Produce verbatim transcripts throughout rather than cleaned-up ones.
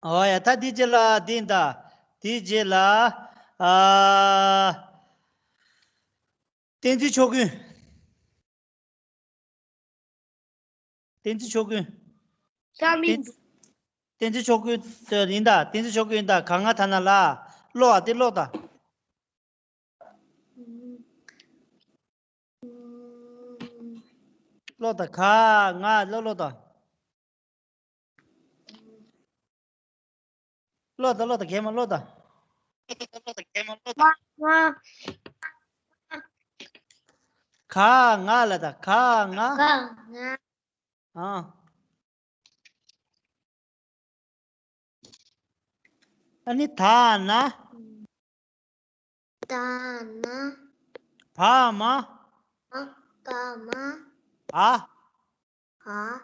ཨོ་ཡ། ད་དེའི་རྗེས་ལ་འདི་ཡིན་ད། དེའི་རྗེས་ལ། ཨ། བསྟན་འཛིན་ཕྱོགས་ཀུན། བསྟན་འཛིན་ཕྱོགས་ཀུན། ཀ་མིན། བསྟན་འཛིན་ཕྱོགས་ཀུན་དེ་ཡིན་ད། བསྟན་འཛིན་ཕྱོགས་ཀུན་ཡིན་ད། ག་ང་ད་ན་ལ། ཀློག་ཨ། དེ་ཀློག་ད། ཀློག་ད། ག་ང་ཀློག་ཀློག་ད། ཀློག་ད། ཀློག་ད། གད་མོ་ཀློག་ད། ང་། ག་ང་ལ་ད། ག་ང་། ག་ང་། ཨ། ཨ་ནི་ད་ན། ད་ན། བ་མ། བ་ག་མ། ཨ། ཨ།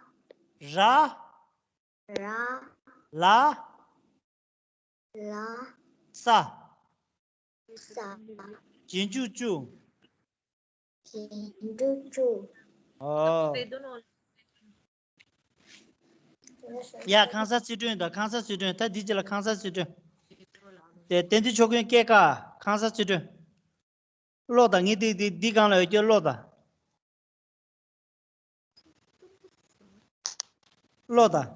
ར། ར། ལ། ལ། ས། ས། རྗེས་འཇུག་བཅུ། རྗེས་འཇུག་བཅུ། ཨོ། ཡ། ཁང་གསར་ཚུལ་ཁྲིམས་དང་། ཁང་གསར་ཚུལ་ཁྲིམས། ད་འདི་གཅིག་ལ་ཁང་གསར་ཚུལ་ཁྲིམས། དེ་བསྟན་འཛིན་ཕྱོགས་ཀུན་སྐད་ཀ། ཁང་གསར་ཚུལ་ཁྲིམས། ཀློག་དང་། ངས་འདི་འདི་འདི་སྒང་ལ་ཡོད་རྒྱུ་ཀློག་དང་། ཀློག་དང་།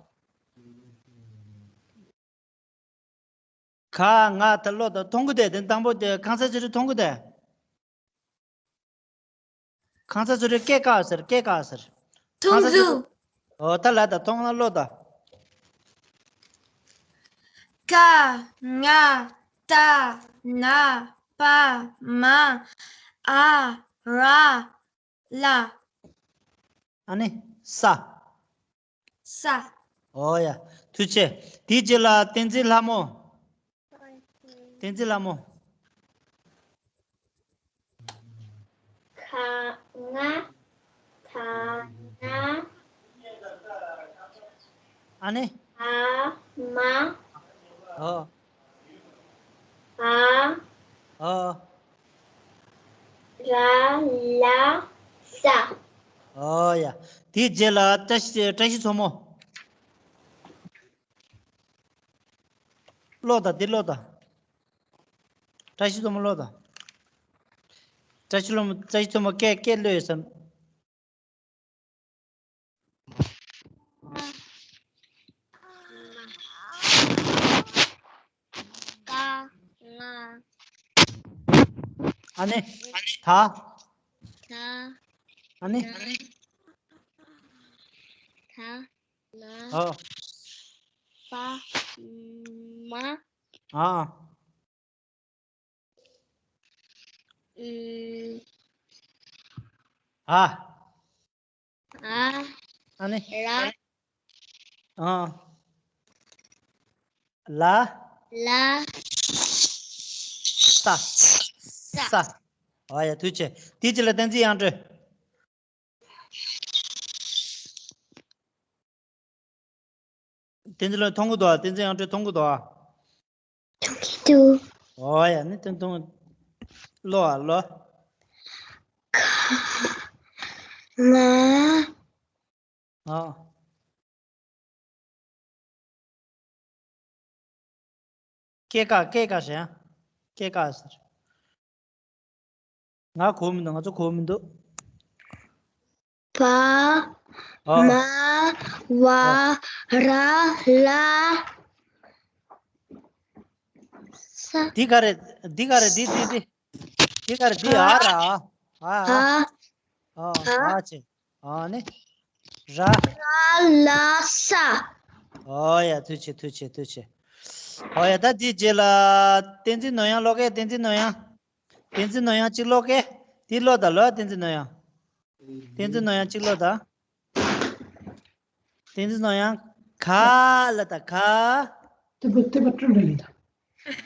ག་ང་ད་ཀློག་དང་། མཐོང་གི་དེ། དེ་དང་པོ་དེ་ཁང་གསར་ཚུལ་ཁྲིམས་མཐོང་གི་དེ། ཁང་གསར་ཚུལ་ཁྲིམས་སྐད་ཀ་ཟེར། སྐད་ཀ་ཟེར། མཐོང་གི། ཁང་གསར་ཚུལ་ཁྲིམས། ཨོ། ད་ལ་ད་མཐོང་ན་ཀློག་དང་། ཀ་ང་ད་ན་བ་མ་འ་ར་ལ། ཨ་ནི་ས། ས། ཨོ་ཡ། ཐུགས་རྗེ་ཆེ། དེའི་རྗེས་ལ་བསྟན་འཛིན་ལྷ་མོ། བསྟན་འཛིན་ལྷ་མོ། ག་ང་ད་ན། ཨ་ནི། བ་མ། ཨོ། འ། ཨོ། ར་ལ་ས། ཨོ་ཡ། དེའི་རྗེས་ལ་བཀྲ་ཤིས། བཀྲ་ཤིས་མཚོ་མོ། ཀློག་དང་། འདི་ཀློག་དང་། བཀྲ་ཤིས་མཚོ་མོ་ཀློག་དང་། བཀྲ་ཤིས་ལོ། བཀྲ་ཤིས་མཚོ་མོ་སྐད། སྐད་ཀློག་ཡོད་སམ། ག་ང་། ཨ་ནི། ད། ད། ཨ་ནི། ན། ད་ན། ཨ། བ་མ། ཨ། ཨུ། ཨ། ཨ། ཨ་ནི། ར། ཨ། ལ། ལ། ས། ས། ས། ཨ་ཡ། ཐུགས་རྗེ་ཆེ། དེའི་རྗེས་ལ་བསྟན་འཛིན་དབྱངས་སྒྲོལ། བསྟན་འཛིན་ལོ། མཐོང་གི་འདུག་ཨ། བསྟན་འཛིན་དབྱངས་སྒྲོལ་མཐོང་གི་འདུག་ཨ། མཐོང་གི་འདུག་ཨོ་ཡ། ནི་དེ་མཐོང་། ཀློག་ཨ། ཀློག་ག་ང་། ཨ། སྐད་ཀ། སྐད་ཀ་ཟེར་ཡ། སྐད་ཀ་ཟེར། ང་གོ་མི་འདུག་ང་ཚོ་གོ་མི་འདུག་བ། ཨ། མ། བ། ཨ། ར། ལ། ས། འདི་ག་རེད། འདི་ག་རེད། འདི་འདི་འདི། འདི་ག་རེད། འདི་འ་ར། འ། འ། འ། འ། འ། འ་བྱས། ཨ་ནི། ར། ར་ལ་ས། ཨོ་ཡ། ཐུགས་རྗེ་ཆེ། ཐུགས་རྗེ་ཆེ། ཐུགས་རྗེ་ཆེ། ཨོ་ཡ། ད་འདིའི་རྗེས་ལ་བསྟན་འཛིན་ནོར་དབྱངས་ཀློག་གས། བསྟན་འཛིན་ནོར་དབྱངས། བསྟན་འཛིན་ནོར་དབྱངས་གཅིག་ཀློག་གས། འདི་ཀློག་དང་། ལོ། བསྟན་འཛིན་ནོར་དབྱངས། བསྟན་འཛིན་ནོར་དབྱངས་གཅིག་ཀློག་དང་། བསྟན་འཛིན་ནོར་དབྱངས། ག་ལ་ད། ག། ཏི་པ་ཏི་པ་ཀྲུ་ལ་ཡིན་ད།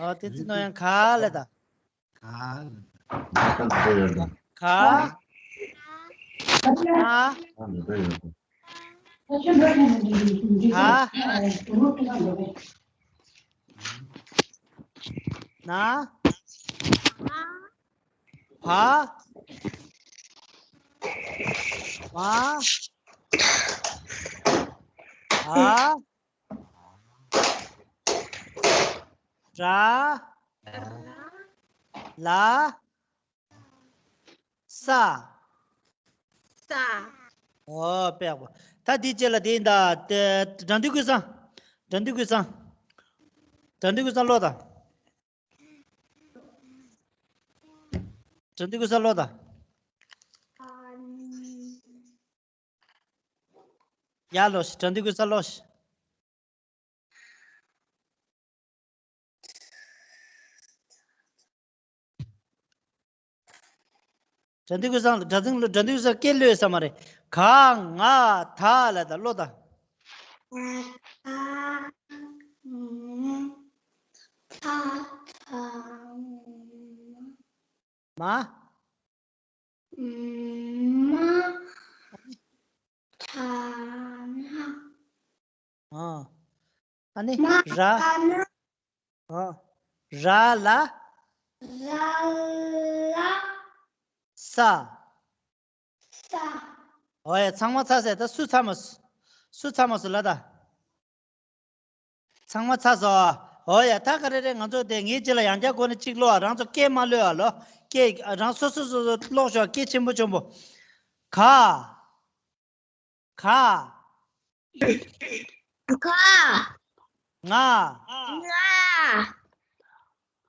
ཨོ། བསྟན་འཛིན་ནོར་དབྱངས་ག་ལ་ད། ག། ག། ག། ན། བ། བ། ཨ། ར། ལ། ས། ས། ཨོ་པེག་པ། ད་འདི་རྗེས་ལ་དེ་ཡིན་ད། དེ་དགྲ་འདུལ་ཀུན་བཟང་། དགྲ་འདུལ་ཀུན་བཟང་། དགྲ་འདུལ་ཀུན་བཟང་ཀློག་དང་། དགྲ་འདུལ་ཀུན་བཟང་ཀློག་དང་། ཡར་ལོག་ཤིག་དགྲ་འདུལ་ཀུན་བཟང་ཀློག་ཤིག་དགྲ་འདུལ་ཀུན་བཟང་། དགྲ་འདུལ། དགྲ་འདུལ་ཀུན་བཟང་སྐད་ལོས་ས་མ་རེད། ག་ང་ད་ལ་ད་ཀློག་དང་། ད་ད་ད་ད། མ། མ། ཐ་ན། ཨ། ཨ་ནི། མ། ར། ཐ་ན། ཨ། ར་ལ། ར་ལ། ས། ས། ཨོ་ཡ། ཚང་མ་ཚར་ཟེར། ད་སུ་ཚར་མ་སོང་། སུ་ཚར་མ་སོང་ལ་ད། ཚང་མ་ཚར་སོང་། ཨོ་ཡ། ད་ག་རེ་རེད། ང་ཚོ་དེ་ངའི་རྗེས་ལ་ཡང་བསྐྱར་སྒོ་ནས་གཅིག་ཀློག་ཨ། རང་ཚོ་སྐད་མ་ཀློག་ཨ་ལོ། སྐད་རང་སོ་སོ་སོ་སོ་ཀློག་ཤོག་སྐད་ཆེན་པོ་ཆེན་པོ། ག་ག་ག་ང་ང་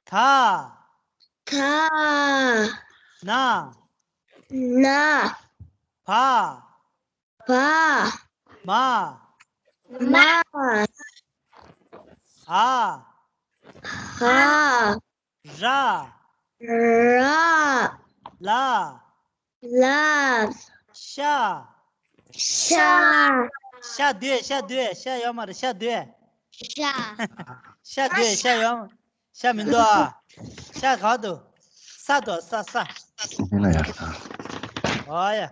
ད་ད་ན་ན་བ་བ་མ་མ་ཨ་ཨ་ར་ར་ལ་ལ་ཤ་ཤ་ཤ་སྡོད། ཤ་སྡོད། ཤ་ཡོད་མ་རེད། ཤ་སྡོད། ཤ་ཤ་སྡོད། ཤ་ཡོད། ཤ་མི་འདུག་ཨ། ཤ་ག་འདུག་ས་འདུག་ས་ས། ཨོ་ཡ།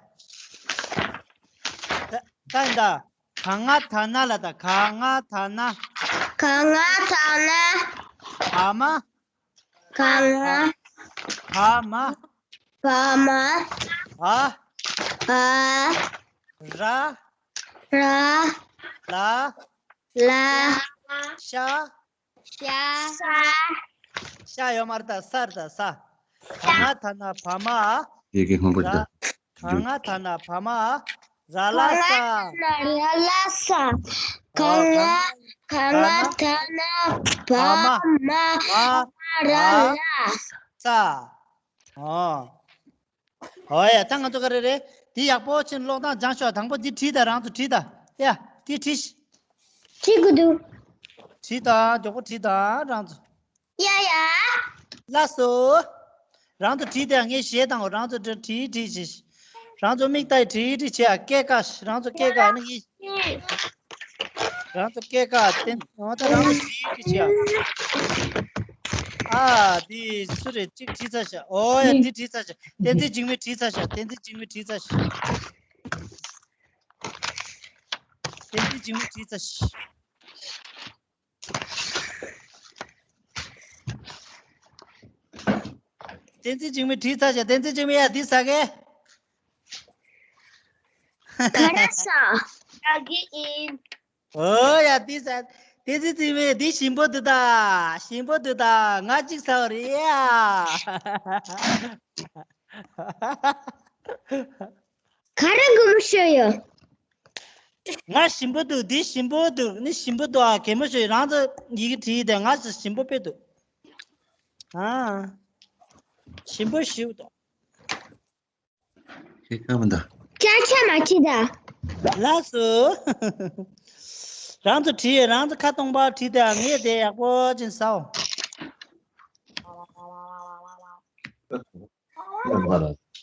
ད་ད་ཡིན་ད། ག་ང་ད་ན་ལ་ད། ག་ང་ད་ན། ག་ང་ད་ན། ག་མ། ག་ང་། ག་མ། ག་མ། ཨ། ཨ། ར། ར། ལ། ལ། ཤ། ཤ། ཤ་ཡོད་མ་རེད་ད། ས་རེད་ད། ས། ག་ང་ད་ན་བ་མ། ཡི་གེ་སྔོན་པོ་ར། ཞིག་ག་ང་ད་ན་བ་མ། ར་ལ་ས། ག་ང་ད་ན་ར་ལ་ས། ག་ང་། ག་ང་ད་ན་བ་མ། བ་མ། ར་ལ་ས། ཨོ། ཨོ་ཡ། ད་ང་ཚོ་ག་རེ་རེད། འདི་ཡག་པོ་ཕྱིན་ཀློག་སྟངས་སྦྱངས་ཤོག་དང་པོ་འདི་བྲིས་དང་། རང་ཚོ་བྲིས་དང་། ཡ། འདི་བྲིས། བྲིས་དགོས་འདུག་བྲིས་དང་། མགྱོགས་པོ་བྲིས་དང་། རང་ཚོ། ཡ་ཡ། ལགས་སོ། རང་ཚོ་བྲིས་དང་། ངས་གཞས་བཏང་གོ། རང་ཚོ་བྲིས་བྲིས་བྲིས་བྱས། རང་ཚོ་མིག་ལྟ་ཡི་བྲིས་བྲིས་བྱས། ཨ། སྐད་ཀ་རང་ཚོ་སྐད་ཀ་ནི་ཡིན། རང་ཚོ་སྐད་ཀ་བསྟན། འོ་ད་རང་ཚོ་བྲིས་བྲིས་བྱས། ཨ། འདི་སུ་རེད། གཅིག་བྲིས་ཚར་ཤག་ཨོ་ཡ། འདི་བྲིས་ཚར་ཤག་བསྟན་འཛིན་འཇིགས་མེད་བྲིས་ཚར་ཤག་བསྟན་འཛིན་འཇིགས་མེད་བྲིས་ཚར་ཤག་བསྟན་འཛིན་འཇིགས་མེད་བྲིས་ཚར་ཤག་བསྟན་འཛིན་འཇིགས་མེད་བྲིས་ཚར་ཤག་བསྟན་འཛིན་འཇིགས་མེད། ཡ། འདི་ཟ་གི་ག་རེ་ཟ། ཟ་གི་ཡིན། ཨོ་ཡ། འདི་ཟ། བསྟན་འཛིན་འཇིགས་མེད། འདི་ཞིམ་པོ་འདུག་ད། ཞིམ་པོ་འདུག་ད། ང་གཅིག་ཟ་བ་རེད་ཡ། ག་རེ་དགོས་མོ་ཤོད་ཡོད། ང་ཞིམ་པོ་འདུག་འདི་ཞིམ་པོ་འདུག་ནི་ཞིམ་པོ་འདུག་ཨ། གད་མོ་ཤོད། རང་ཚོ་ཡི་གེ་བྲིས་ཏེ། ང་ཞིམ་པོ་དཔེ་འདུག་ཨ། ཞིམ་པོ་ཞིག་འདུག་ཁྱེད་ཁ་མི་འདའ། ཅ་ཆ་མ་བྲིས་ད། ལགས་སོ། རང་ཚོ་བྲིས། རང་ཚོ་ཁ་སྟོང་པ་བྲིས་ཏེ། ངས་དེ་ཡག་པོ་ཅིག་ཟའོ།